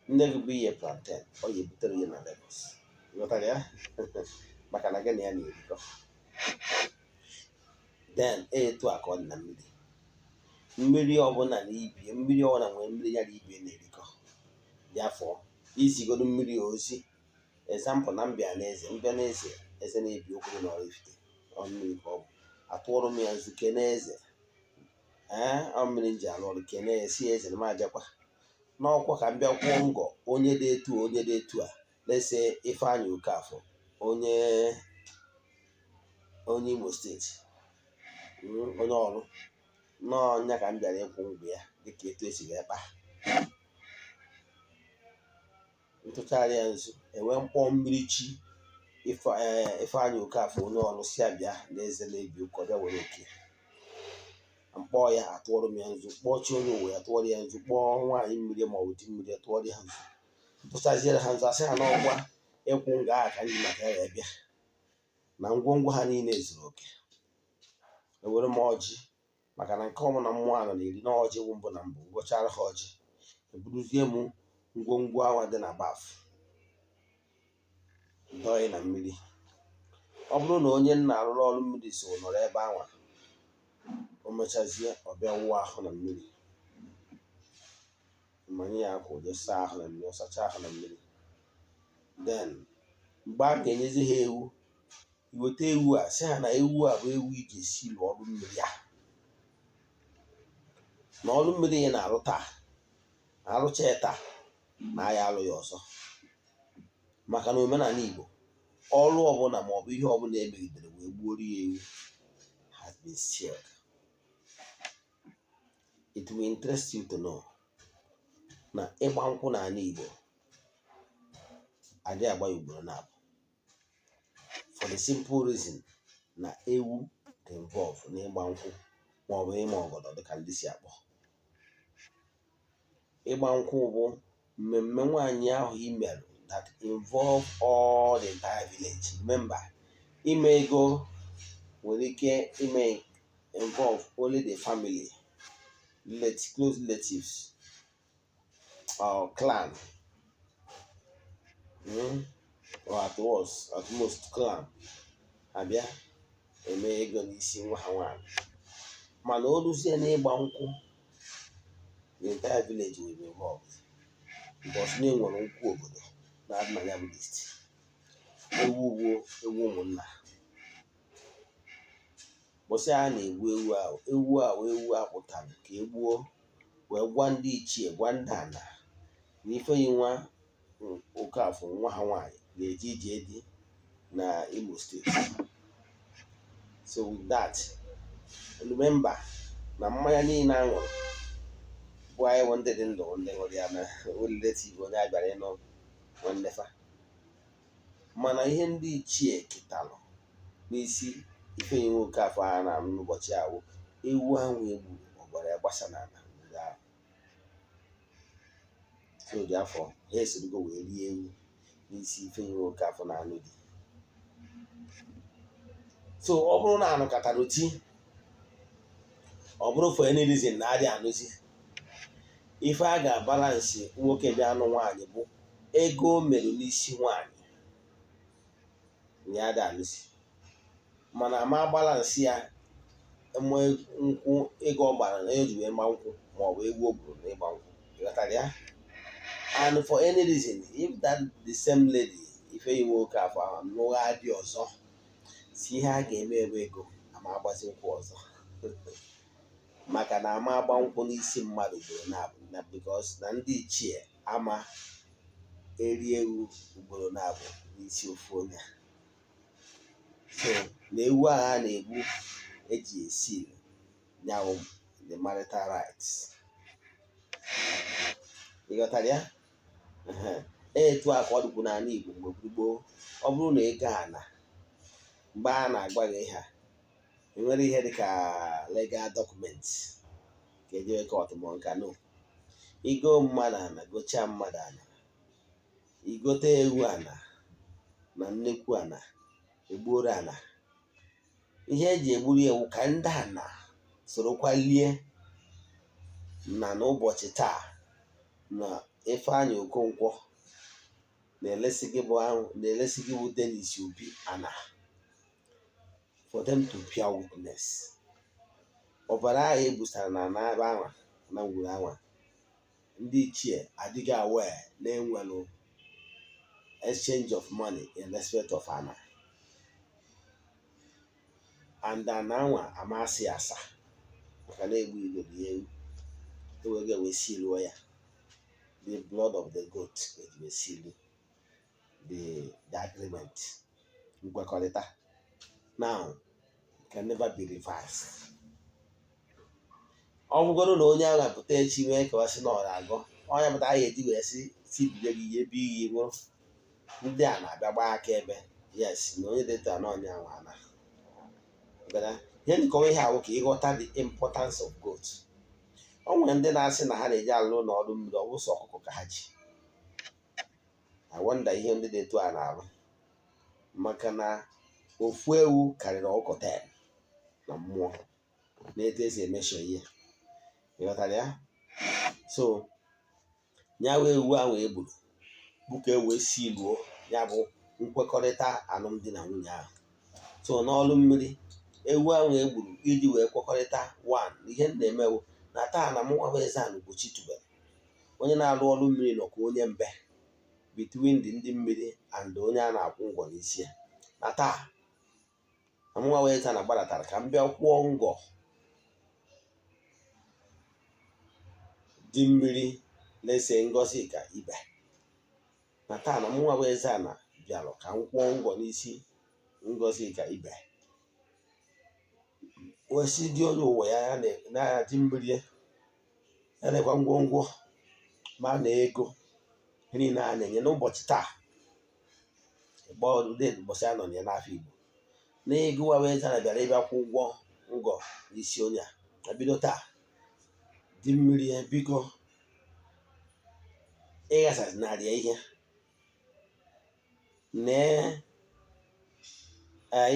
nne gị bụ ihe plantain ọ ya ebutere ya na Lagos. Ghọtara ya? Maka na gị na ya na-erikọ. Then etu a ka ọ dị na mmiri. Mmiri ọbụla na ibie, mmiri ọbụla nwere mmiri ya na ibie na-erikọ. Therefore, izigodo mmiri ozi, example, na mbịa na eze, mbịa na eze, eze na-ebi okwu dị n'Oraifite, ọ mmiri ka ọ bụ. Atụọrọ m ya nzu, kene eze. Ee, ọ mmiri m ji arụ ọrụ. Kene ya, si eze na m abịakwa n'ọkwa ka m bịa kwụọ ngọ onye dị etu a, onye dị etu a. Let's say Ifeanyị Okafọ, onye Imo Steeti, onye ọrụ n'ọnya ka m bịara ịkwụ ngwọ ya dịka etu esi wee kpaa. Ntụchara ya nzu, enwee mkpọ mmiri chi Ifeanyị Okafọ onye ọrụ si abịa na eze na-ebi ụka, bịa were oke mkpọ ya. Atụọrọ m ya nzu, kpọọ chi onye ụwa ya, tụọrọ ya nzu, kpọọ nwaanyị mmiri ma ọ bụ di mmiri, tụọrọ ya nzu. Tụchaziere ha nzu, asị ha n'ọkwa ịkwụ nga ahụ ka m ji maka ya wee bịa, na ngwongwo ha niile zuru oke. Ewere m ọjị, maka na nke ọbụla mmụọ ahụ na-eri na ọjị bụ mbụ na mbụ. Ngọchara ha ọjị, eburuzie m ngwongwo ahụ dị na bath dọọ na mmiri. Ọ bụrụ na onye nna arụrụ ọrụ mmiri so nọrọ ebe anwa, o mechazie, ọ bịa wụọ ahụ na mmiri, mmanye ya akwa, jee saa ahụ na mmiri. Ọ sachaa ahụ na mmiri, then mgbe a ga-enyezi ha ewu, iweta ewu a, sị ha na ewu a bụ ewu iji esi lụọ ọrụ mmiri a, na ọrụ mmiri ya na-arụ taa, arụcha ya taa, na ya alụ ya ọzọ, maka na omenala Igbo, ọrụ ọbụla maọbụ ihe ọbụla emegidere wee gbuoro ya ewu has been sealed. It will interest you to know na ịgba nkwụ n'ala Igbo adịghị agba ya ugboro na-abụ, for the simple reason na ewu dị involve n'ịgba nkwụ maọbụ ịma ọgọdọ, dịka ndị si akpọ. Ịgba nkwụ bụ mmemme nwaanyị ahụ imerụ that involve all the entire village. Remember, ime ego nwere ike ime involve only the family, close relatives or clan, or at most clan abịa eme ego n'isi nwa ha nwaanyị. Mana o ruzie n'ịgba nkwụ, the entire village will be involved, because na enwere nkwụ obodo na-adị na ya bụ list. Ewu bụ ewu ụmụnna. Bọsị a na-egbu ewu ahụ, ewu ahụ, ewu akpụtara ka e gbuo wee gwa ndị ichie, gwa ndị ana na Ifeanyi nwa Okafọ, nwa ha nwaanyị, na-eje ije dị na Imo Steeti. So with that, remember na mmanya niile a ṅụrụ bụ anyị bụ ndị dị ndụ, ndị ṅụrụ ya na relative onye a bịara ịnụ nwanne fa. Mana ihe ndị ichie ketalụ n'isi Ifeanyi nwa Okafọ a na-anụ n'ụbọchị ahụ, ewu ahụ egburu, ọbara ya gbasa n'ala obodo ahụ. So dị afọ ha esorogo wee rie ewu n'isi Ifeanyi nwa Okafọ na-anụ di. So ọ bụrụ na anụkatara oti, ọ bụrụ for any reason na adị anụzi, ife a ga-abalance nwoke bịa anụ nwaanyị bụ ego o mere n'isi nwaanyị na ya dị anụzi. Mana ama balance ya nkwụ ego ọ gbara na eji wee gba nkwụ maọbụ egwu o gburu na ịgba nkwụ. Ịghọtara ya? And for any reason, if that the same lady Ifeanyi nwa Okafọ ahụ nụgha dị ọzọ, si ihe a ga-eme ebe ego ama agbazi nkwụ ọzọ, maka na ama agba nkwụ n'isi mmadụ ugboro na-abụ na because na ndị ichie ama eri ewu ugboro na-abụ n'isi ofu onye. So na ewu ahụ a na-egbu eji esi nyawo the marital rights. Ị ghọtara ya? Etu a ka ọ dịkwu n'ala Igbo mgbe gboo. Ọ bụrụ na ego ana mgbe a na-agwa gị ihe a, enwere ihe dịka legal document ka ejebe court ma nka no igo mmadụ ana, gochaa mmadụ ana, igote ewu ana na nnekwu ana, egbuoro ana. Ihe eji egburu ewu ka ndị ana sorokwa lie na n'ụbọchị taa na Ifeanyị Okonkwo na-elesi gị bụ ahụ, na-elesi gị bụ Dennis Obi ana, for them to bear witness. Ọbara ahụ ebusara na ana ebe anwa na ngwuru anwa, ndị ichie adịghị aware na-enwelụ exchange of money in respect of ana, and ana anwa amasị asa maka na egbu igoro ya ewu ewege wee siluo ya, the blood of the goat eji wee silu the agreement, nkwekọrịta now can never be reversed. Ọ bụgoro na onye ahụ pụta echi mee ka ọ sị na ọ na-agọ onye pụta, a ga-eji wee sị si bido gị ihe ebe iyi nwụrụ, ndị a na-abịa gbaa aka ebe, yes, na onye dị etu a na onye anwa ana. Ihe nkọwa ihe ahụ ka ịghọta the importance of goat. O nwere ndị na-asị na ha na-eji alụ ụlọ ọrụ mmiri, ọ bụ sọ ọkụkọ ka ha ji. I wonder ihe ndị dị etu a na-arụ, maka na ofu ewu karịrị ọkụkọ 10 na mmụọ na-etu esi emesho ihe. Ịghọtara ya? So ya wee ewu ahụ e gburu bụ ka e wee siluo ya bụ nkwekọrịta alụmdi na nwunye ahụ. So n'ọrụ mmiri, ewu ahụ e gburu iji wee kwekọrịta one, ihe m na-emewu na taa na mụnwa bụ Eze-Ana Ugochi tubelu, onye na-arụ ọrụ mmiri nọ ka onye mbe between the ndị mmiri and onye a na-akwụ ngọ n'isi ya, na taa na mụnwa bụ Eze-Ana gbadatara ka m bịa kwụọ ngọ di mmiri na-ese Ngozi ka ibe, na taa na mụnwa bụ Eze-Ana bịara ka m kwụọ ngọ n'isi Ngozi ka ibe, wee sị di onye ụwa ya na di mmiri ya na-ekwa ngwongwo ma na ego niile a na-enye n'ụbọchị taa, ụbọchị a nọ ya n'afọ Igbo, na ego wa Eze-Ana bịara ịbịa kwụ ụgwọ ngọ n'isi onye a na bido taa, di mmiri ya biko ịghasasịnarị ya ihe nee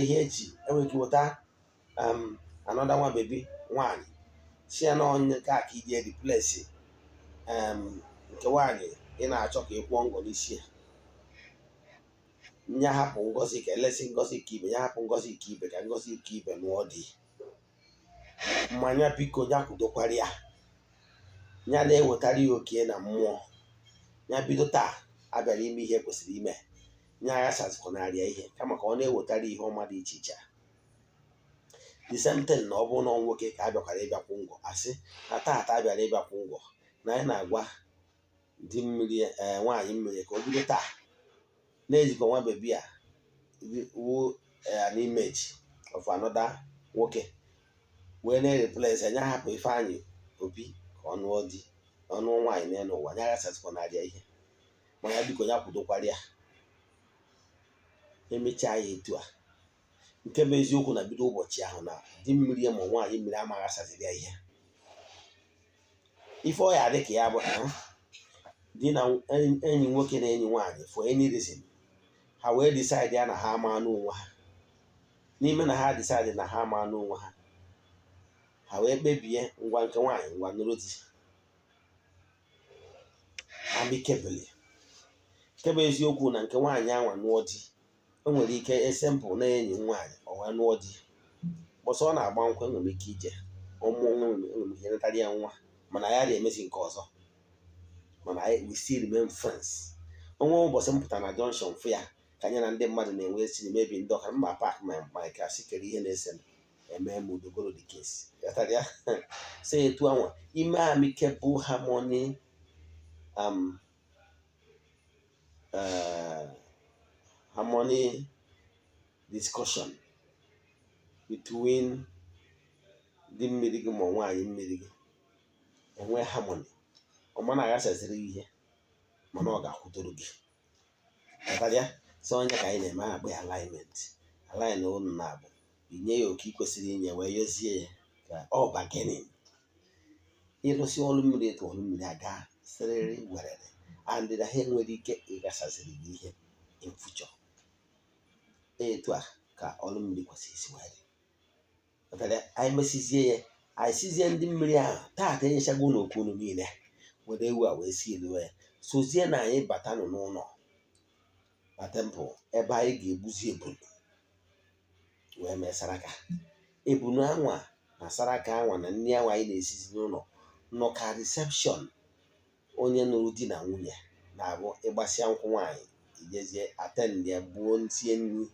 ihe eji enwere ike weta another nwa baby nwaanyị si ya na onye ka aka iji replace nke nwaanyị ị na-achọ ka ị kwụọ ngọ n'isi ya, nya hapụ Ngozi ka elesi Ngozi ka ibe, ya hapụ Ngozi ka ibe ka Ngozi ka ibe nụọ di mmanya, biko ya kwudokwara ya, ya na-ewetara ya oke na mmụọ ya. Bido taa abịara ime ihe kwesịrị ime ya, aghasazikwanarị ya ihe kama ka ọ na-ewetara ihe ọma dị iche iche. The same thing na ọ bụrụ na nwoke ka a bịakwara ịbịakwụ ngọ, asị na taata abịara ịbịakwụ ngọ na anyị na-agwa di mmiri nwaanyị mmiri ka o bido taa na-ejikọ nwa baby a wu an image of another nwoke wee na-replace anya, hapụ Ifeanyị Obi ka ọ nụọ di, ọ nụọ nwaanyị n'elu ụwa, ya aghasazikwanarị ya ihe mana biko ya kwudokwara ya. Emechaa ya etu a, nke bụ eziokwu na bido ụbọchị ahụ na di mmiri ma nwaanyị mmiri ama aghasaziri ya ihe. Ife ọ ya dị ka ya bụ di na enyi nwoke na enyi nwaanyị, for any reason ha wee decide ya na ha ama n'onwe ha, n'ime na ha decide na ha ama n'onwe ha, ha wee kpebie ngwa nke nwaanyị ngwa nụrụ di amicably. Nke bụ eziokwu na nke nwaanyị anwa nụọ di, o nwere ike example na enyi nwaanyị ọ wee nụọ di, bọsọ ọ na-agba nkwụ, enwere ike ije ọmụọ, enwere ike natara ya nwa, mana ya ga-emezi nke ọzọ, mana we still remain friends. Onwe ụbọchị m pụtara na junction fụ ya ka anyị na ndị mmadụ na-enwe esi mebi ndị ọka mma park ma ka sị kere ihe na-ese eme m udogoro the case ghọtara ya. So etu anwa ime amicable harmony harmony discussion between di mmiri gị ma nwaanyị mmiri gị, enwe harmony, ọ ma na-aghasaziri ihe mana ọ ga-akwụdoro gị. Ghọtara ya? So onye ka anyị na-eme akpọ ya alignment, align ụnụ na-abụ inye ya oke ị kwesịrị inye wee yozie ya ka ọ bargaining. Ịrụsị ọrụ mmiri etu ọrụ mmiri aga sịrịrị werere and na ha enwere ike ịghasaziri gị ihe in future. Etu a ka ọrụ mmiri kwesịrị isi wee dị. Ghọtara ya? Anyị mesizie ya, anyị sizie ndị mmiri ahụ taata enyechago unu okwu unu niile, were ewu a wee si elu ya sozie na anyị batanụ n'ụlọ na temple ebe anyị ga-egbuzi ebunu wee mee saraka. Ebunu anwa na Na saraka anwa na nri anwa anyị na-esizi n'ụlọ nọ ka reception onye nụrụ di na nwunye na-abụ. Ịgbasịa nkwụ nwaanyị, ijezie attend ya, gbuo, sie nri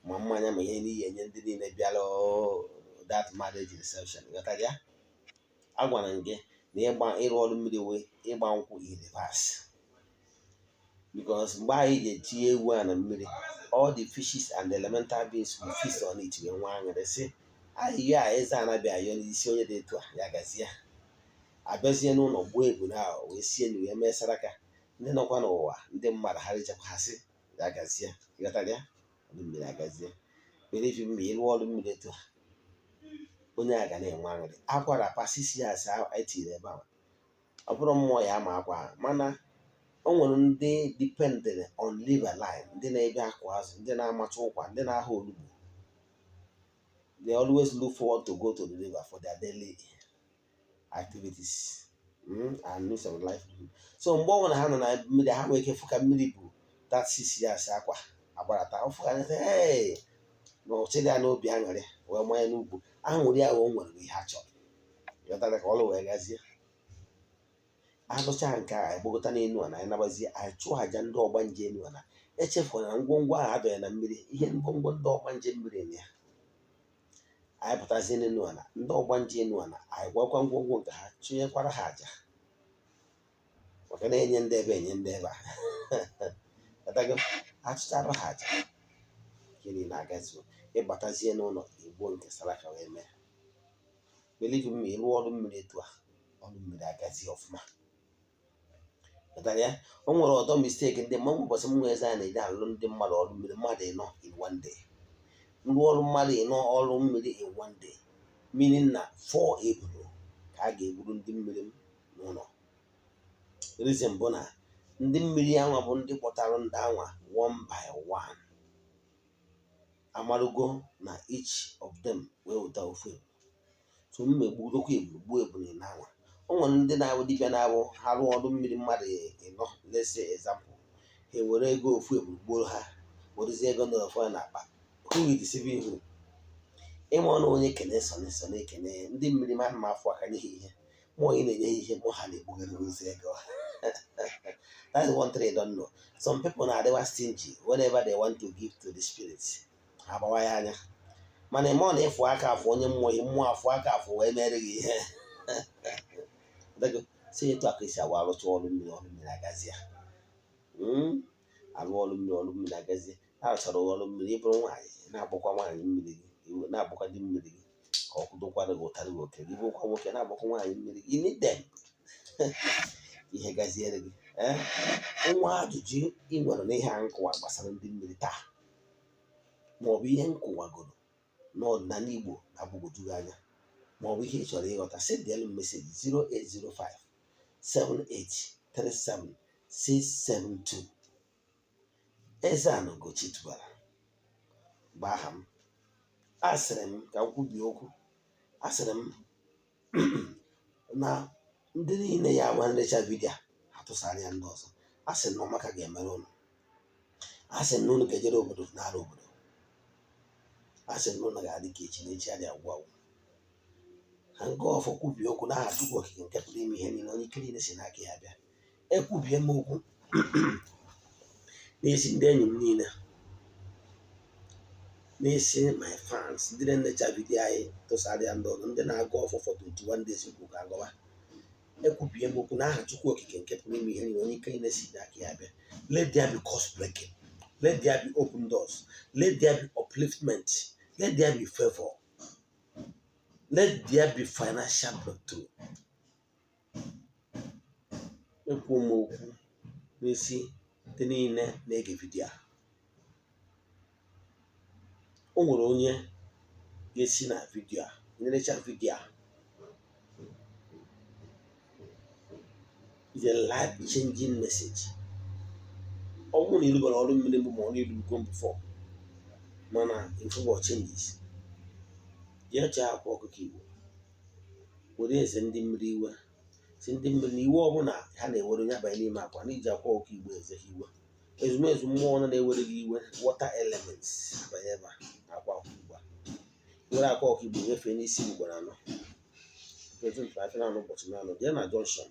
ma mmanya ma ihe n'ihi enye ndị niile bịara that marriage reception. Ghọtara ya? Agwara m gị na ịgba ịrụ ọrụ mmiri wee ịgba nkwụ in reverse, because mgbe anyị ji etinye ewu a na mmiri, all the fishes and the elemental beings will feast on it, wee nwee aṅụrị, sị ahịhịa a eze anaghị ayọ n'isi onye dị etu a ya gazie. Abịazie n'ụlọ, gbuo ebule ahụ, wee sie nri, wee mee saraka. Ndị nọkwa n'ụwa, ndị mmadụ ha richakwa, ha sị ya gazie. Ịghọtara ya? Ọrụ mmiri agazie. Believe me, ịrụ ọrụ mmiri etu a, onye a ga na-enwe aṅụrị. Akwara 6 years etiri ebe ahụ, ọ bụrụ mmụọ ya ama akwa, mana o nwere ndị depended on river line, ndị na-ebe akụ azụ, ndị na-amacha ụkwa, ndị na-ahụ olugbu. They always look forward to go to the river for their daily activities and means of life. So mgbe ọbụla ha nọ na mmiri, ha nwere ike fụ ka mmiri bụ that 6 years akwa agbarata ụfụ ha, hey, na ọchịrị ya n'obi aṅụrị wee manye n'ugwu aṅụrị ahụ o nwere ihe ha chọrọ. Ghọtara? Ka ọrụ wee gazie. Alụcha nke a, egbogota n'elu ala, anyị nabazie, anyị chụọ àjà ndị ọgbanje elu ala. Echefuru na ngwongwo ahụ adọnye na mmiri, ihe ngwongwo ndị ọgbanje mmiri na ya. Anyị pụtazie n'elu ala, ndị ọgbanje elu ala, anyị gwakwa ngwongwo nke ha, chụnyekwara ha àjà, maka na-enye ndị ebe, enye ndị ebe a. Ghọtago? Achụchara ha àjà, gịnị na-agazi? Ịbatazie n'ụlọ, igbo nke saraka wee mee. Believe me, ịrụ ọrụ mmiri etu a, ọrụ mmiri agazi ọfụma. Ghọtara ya? O nwere ọdọ mistake ndị mma. Ụbọchị m nwee eze a na-eji alụ ndị mmadụ ọrụ mmiri, mmadụ ịnọ in one day, nrụ ọrụ mmadụ ịnọ ọrụ mmiri in one day, meaning na 4 ebulu ka a ga-egburu ndị mmiri m n'ụlọ. Reason bụ na ndị mmiri anwa bụ ndị kpọtara ndị anwa one by one, amarugo na each of them wee weta ofu ebu. So m egbudokwa ebulu, gbuo ebulu na anwa. O nwere ndị na-abụ dibịa na-abụ ha rụọ ọrụ mmiri mmadụ ịnọ, let's say example, ha ewere ego ofu ebulu gbuo, ha werezie ego ndị ọfọ ya n'akpa. Who is deceiving who? Ịma ọnụ onye kene sọnị sọnị ekene ndị mmiri ma ma afọ aka nye ha ihe mmụọ ị na-enye ha ihe mmụọ ha na-egbughere ụzọ ego. That's one thing I don't know. Some people na-adịwa stingy whenever they want to give to the spirits. Ha agbawa ya anya, mana ịma ọ na-ịfụ aka afụ onye mmụọ ihe mmụọ afụ aka afụ wee mere gị ihe. Si etu a ka esi awa arụcha ọrụ mmiri, ọrụ mmiri agazi ya. Arụ ọrụ mmiri, ọrụ mmiri agazie. Arụchara ọrụ mmiri, ịbụrụ nwaanyị, na-agbakwa nwaanyị mmiri gị, na-agbakwa di mmiri gị ka ọ kwudokwara gị ụtarị gị oke gị. Bụrụkwa nwoke, na-agbakwa nwaanyị mmiri gị. You need them, ihe gaziere gị. Ee, nwa ajụjụ ị nwere n'ihe a nkụwa gbasara ndị mmiri taa, maọbụ ihe nkụwagoro n'ọdịnala Igbo na-agbagwoju gị anya, maọbụ ihe ị chọrọ ịghọta, send m message 0805 7837 672. Eze-Ana Ugochi tubelu bụ aha m. Asịrị m ka m kwubie okwu, asịrị m na ndị niile ya agba nlecha video ha tụsara ya ndị ọzọ. Asị m na ọmaka ga-emere ụnụ. Asị m na ụnụ ga-ejere obodo nara obodo. Asị m na ụnụ ga-adị ka echi na echi adịghị agwụ agwụ. Ha nke ọfọ kwubie okwu n'aha Chukwu Okike nke pụrụ ime ihe niile, onye ike niile si n'aka ya bịa. Ekwubie m okwu n'isi ndị enyi m niile, n'isi my fans, ndị na-enecha video anyị tụsara ya ndị ọzọ, ndị na-agụ ọfọ for 21 days kwụ ka agọwa. Ekwubie m okwu n'aha Chukwu Okike nke pụrụ ime ihe niile, onye ike niile si n'aka ya bịa. Let there be curse breaking, let there be open doors, let there be upliftment, let there be favor, let there be financial breakthrough. Ekwu m okwu n'isi ndị niile na-ege video a. O nwere onye ga-esi na video a nerecha video a is a life changing message. Ọ bụrụ na ịrụbara ọrụ mmiri mbụ, ma ọ na-erugo before, mana ifụbọ changes, jee chọọ akwa ọkụkọ Igbo, were eze ndị mmiri iwe, si ndị mmiri na iwe ọbụla ha na-ewere onye abanye n'ime akwa na iji akwa ọkụkọ Igbo eze ha iwe. Ezumezu mmụọ na na-ewere gị iwe, water elements, abanye ebe a na akwa ọkụkọ Igbo a. Were akwa ọkụ Igbo nyefee n'isi ugboro anọ, present afịa na ụbọchị na-anọ, jee na junction,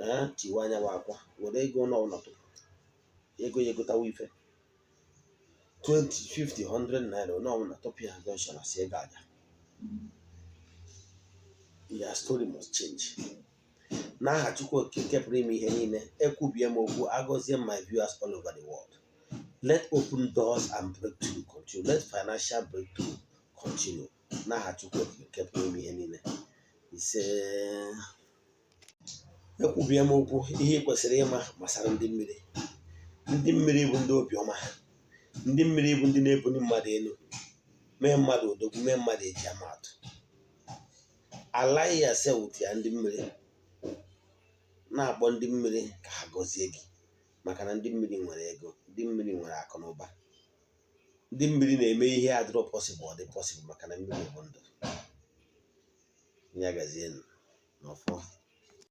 ee, tiwe anya bụ akwa. Were ego n'ọbụla tụpụ ego ya, egotawa ife 20, 50, 100 naira, onye ọbụla tụpụ ya junction, asị ego aja. Your story must change. N'aha Chukwu Okike nke pụrụ ime ihe niile, ekwubie m okwu, agọzie my viewers all over the world. Let open doors and breakthrough continue. Let financial breakthrough continue. N'aha Chukwu Okike nke pụrụ ime ihe niile, ise. Ekwubie m okwu, ihe ị kwesịrị ịma gbasara ndị mmiri. Ndị mmiri bụ ndị obiọma. Ndị mmiri bụ ndị na-ebuli mmadụ elu, mee mmadụ odogwu, mee mmadụ eji ama atụ. Align yourself with ya ndị mmiri, na-akpọ ndị mmiri ka ha gọzie gị, maka na ndị mmiri nwere ego, ndị mmiri nwere akụ na ụba. Ndị mmiri na-eme ihe adịrọ possible, ọ dị possible, maka na mmiri bụ ndụ. Ya gazienụ n'ọfọ.